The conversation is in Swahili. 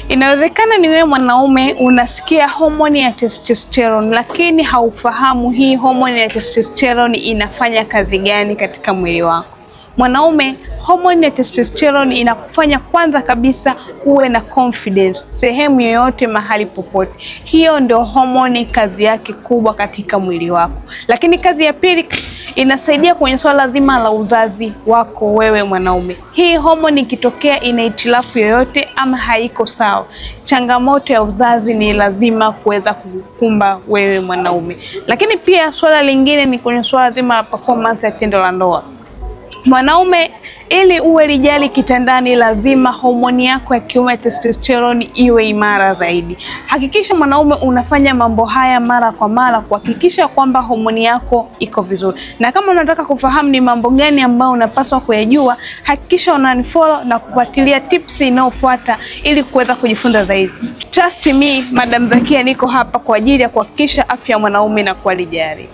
Inawezekana ni wewe mwanaume unasikia homoni ya testosterone, lakini haufahamu hii homoni ya testosterone inafanya kazi gani katika mwili wako. Mwanaume, homoni ya testosterone inakufanya kwanza kabisa uwe na confidence sehemu yoyote, mahali popote. Hiyo ndio homoni kazi yake kubwa katika mwili wako. Lakini kazi ya pili inasaidia kwenye swala zima la uzazi wako wewe mwanaume. Hii homoni ikitokea ina hitilafu yoyote ama haiko sawa, changamoto ya uzazi ni lazima kuweza kukumba wewe mwanaume. Lakini pia swala lingine ni kwenye swala zima la performance ya tendo la ndoa. Mwanaume, ili uwe lijali kitandani, lazima homoni yako ya kiume testosterone iwe imara zaidi. Hakikisha mwanaume unafanya mambo haya mara kwa mara kuhakikisha kwamba homoni yako iko vizuri. Na kama unataka kufahamu ni mambo gani ambayo unapaswa kuyajua, hakikisha unanifollow na kufuatilia tips inayofuata ili kuweza kujifunza zaidi. Trust me, Madam Zakia niko hapa kwa ajili ya kuhakikisha afya ya mwanaume na kuwa lijali.